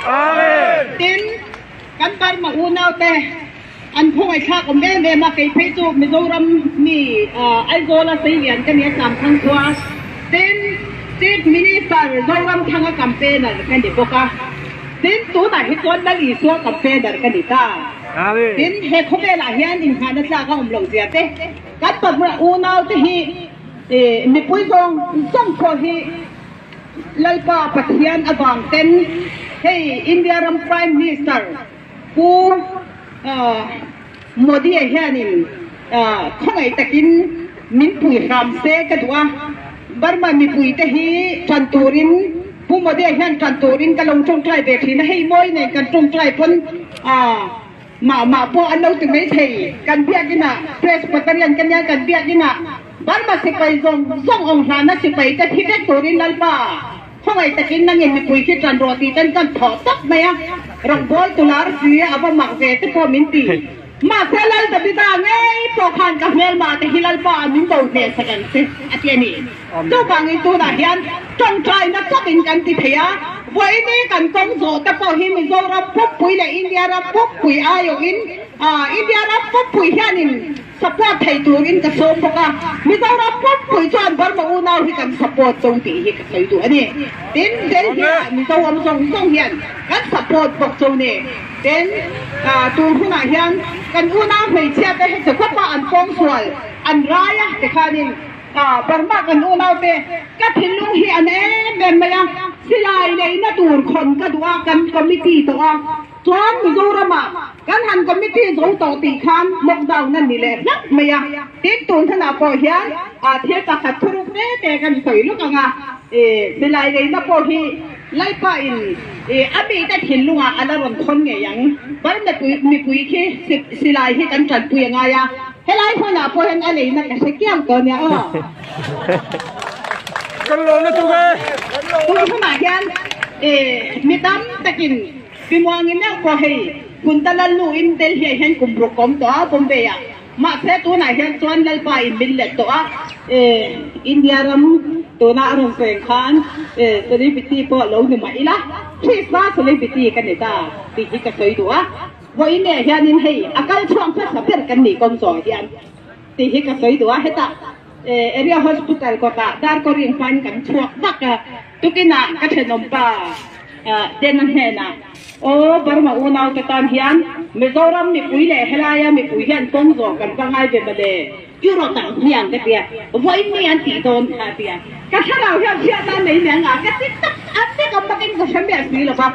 Tin, kan Burma unaute an khawngaihthlak awm em em a, kei phei chu Mizoram mi Aizawla Seilian ka ni a, Tlamthang khua. Tin, Chief Minister Zoramthanga campaigner ka ni bawk a. Tin, tunah hi chuan Lal Isua campaigner ka ni ta. Tin, he khawvelah hian inngahna tlak a awm loh zia te, kan Burma unaute hi mipui zawng zawng pawh hi, Lalpa Pathian avang ten hei India ram Prime Minister Pu Modi-a hianin khawngaih takin min pui hram se ka duh a, Burma mipui te hi tan turin Pu Modi-a hian tan turin ka lo tawngtai ve thin a, hei mawi nen kan tawngtai pawn Mah mah pawh an lo ti mai thei. Kan biakinah Presbyterian ka nia kan biakinah Burma sipai zawng zawng awm hlana sipai te thi vek turin Lalpa khawngaih takin nangin mipui khi tan rawh tih ten kan thawh tawp mai a, rawngbawl tu lar si a va mak ve te pawh min ti. Mahse Lal Davida ngei pawh khan ka hmelmah te hi Lalpa ah min bo hneh sak ang che a ti a ni. Chuvangin tunah hian tawngtaina chauhin kan ti thei a, vawiini kan kawng zawh te pawh hi Mizoram pumpui leh India ram pumpui aiawhin India ram pumpui hianin support thei turin ka sawm bawk a, Mizoram pumpui chuan Burma unau hi kan support cho tih hi ka sawi duh a ni. Tin, Delhi-ah Mizo awm zawng zawng hian kan support bawk cho ni. Tin, tun hunah hian kan unau hmeichhia te heti khawpa an pawngsual an rai a tikhanin, Burma kan unaute ka thinlung hi an em em mai a, silai neihna tur khawn ka duh a, kan committee tawh a, chuan Mizoramah kan han committee zo tawh tih khan lockdown a ni leh hlauh mai a, tin tun hmunah pawh hian thil pakhat thuruk te te kan sawi luk ang a, silai neihna pawh hi Lalpa in a mite thinlungah a la rawn khawn ngei ang, Burma mipui khi silai hi kan tanpui a ngai a. Helai hmunah pawh hian a leina ka hre kiang tawh nia aw. Kan lawm lutuk e. Tun hunah hian mi tam takin Pimuangin deuh pawh hei Phunta Lalnu-in Delhi ah hian kum ruk awm tawh a Bombay ah. Mahse tunah hian chuan Lalpa in min let tawh a, India ram tuna a rawn sawi ang khan celebrity pawh lo ni mah ila Krista celebrity ka ni ta tih hi ka sawi duh a. Vawiin eh hianin hei a kal chhuak hmasa ber kan nih kawng zawh hian tih hi ka sawi duh a, hetah Area Hospital kawtah Darkawring hmain kan chhuak vak a, tukinah ka thenawmpa Dena hnenah Aw Burma unaute tan hian Mizoram mipui leh helaia mipui hian kawng zawh kan va ngai ve mawle, Euro tak hmiang ka tia, vawiin mi an tih dawn kha a tia, ka thlarau hian chhiat a nei mai anga ka ti tak a tek a bakin ka hre miah si lo va,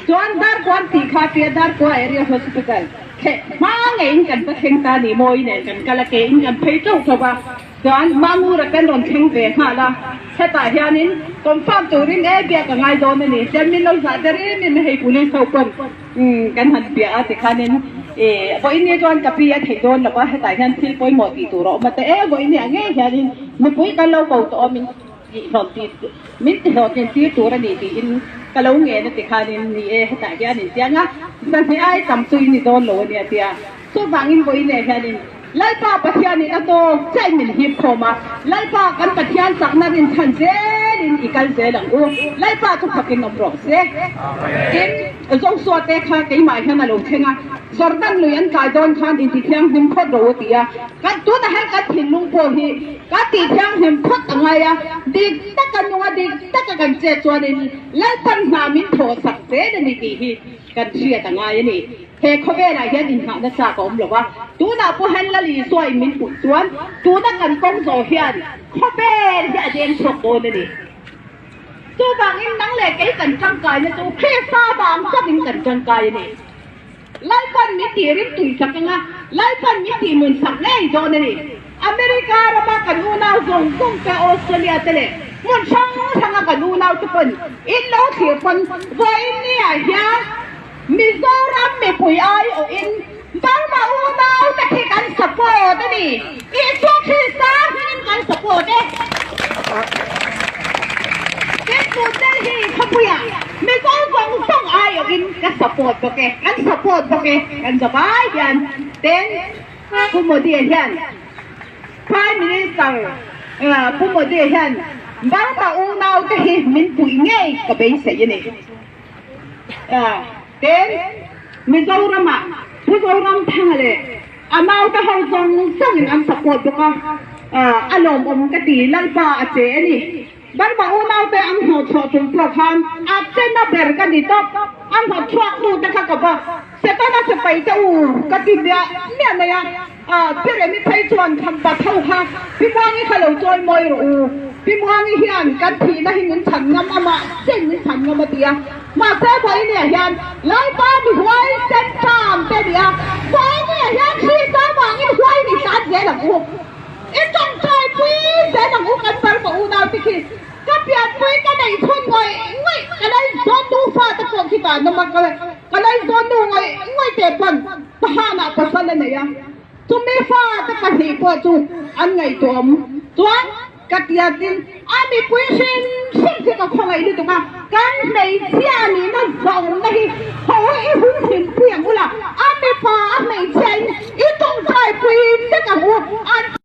chuan Darkuan tih kha a tia, Darkua Area Hospital thleh hma ngeiin kan va thleng ta ni mawi nen kan kal a, ke in kan phei teuh teuh va, chuan Mangura kan rawn thleng ve nghal a, hetah hianin confirm turin e biak a ngai dawn a ni, chuan min lo zah der em em a hei police ho pawn. Umm kan han piah a tikhanin ih vawiin ni chuan ka pi a theih dawn lo va, hetah hian thil pawimawh tih tur a awm a te e vawiin ni ah ngei hianin mipui kan lo ko tawh a min tihhlawm tih min tihlawhtlin tir tur a ni tiin ka lo ngen a tikhanin ni e hetah hian in chiang a zahnih ai tam chu i ni dawn lo a nia tia chuvangin vawiin ah hianin Lalpa Pathianin a tawk chiahin min hip khawm a, Lalpa kan Pathian chakna rinchhan zelin i kal zel ang u, Lalpa chu fakin awm rawh se. Tin, Joshua te kha keimah hian a lo thleng a, Jordan lui an kai dawn khan intithianghlim phawt ro a ti a, kan tunah hian kan thinlung pawh hi kan tihthianghlim phawt a ngai a, dik taka nunga dik taka kan chet chuanin Lalpan hna min thawhsak zel a ni tih hi kan hriat a ngai a ni. He khawvelah hian inngahna chak a awm lo va, tunah pawh hian Lal Isua in min puih chuan tuna kan kawng zawh hian khawvel hi a deng chhuak dawn a ni. Chuvangin nang leh kei kan tangkaina chu Krista vang chauhin kan tangkai a ni. Lalpan min tih rim tui sak anga Lalpan min tih nun sak ngei dawn a ni. America rama kan unau zawng zawng te, Australia te leh hmun hrang hranga kan unau te pawn in lo thlir pawn vawiin ni ah hian Mizoram mipui aiawhin Burma unau te khi kan support a ni. Isua Krista hmingin kan support e. Tin tun Delhi khawpuiah Mizo zawng zawng aiawhin ka support bawk e, kan support bawk e kan zavai hian. Tin Pu Modi hian Prime Minister Pu Modi hian Burma unau te hi min puih ngei ka beisei a ni. Tin, Mizoramah Pu Zoramthanga leh a naute ho zawng zawngin an support bawk a, a lawmawm ka ti, Lalpa a che a ni. Burma unaute an hnawhchhuah chung pawh khan a chena ber ka ni tawp, a hnawtchhuak hnute kha ka va Setana sipai te u ka ti miah miah mai a, Pi Remi phei chuan Khampa tho kha Pi Muangi kha lo chawi mawi rawh u, Pi Muangi hian kan thihna hi min chhan ngam amah chen min chhan ngam a ti a, mahse vawinia hian Lalpa mi huai sen ṭam te a ni a, vawinia hian Krista vangin huai ni hlan zel ang u. I tawngtai pui zel ang u kan Burma unau te khi ka pianpui ka neih chhun ngawih ngawih ka lei zawn nu fa te pawh khi dan awm a ka lei zawn nu ngawih ngawih te pawn pahanah pasal a nei a chumi fa te pahnih pawh chu an ngaihtuah awm chuan ka tia tin a mipui hrim hrim khi ka khawngaih lutuk a kan hmeichhia nihna zo.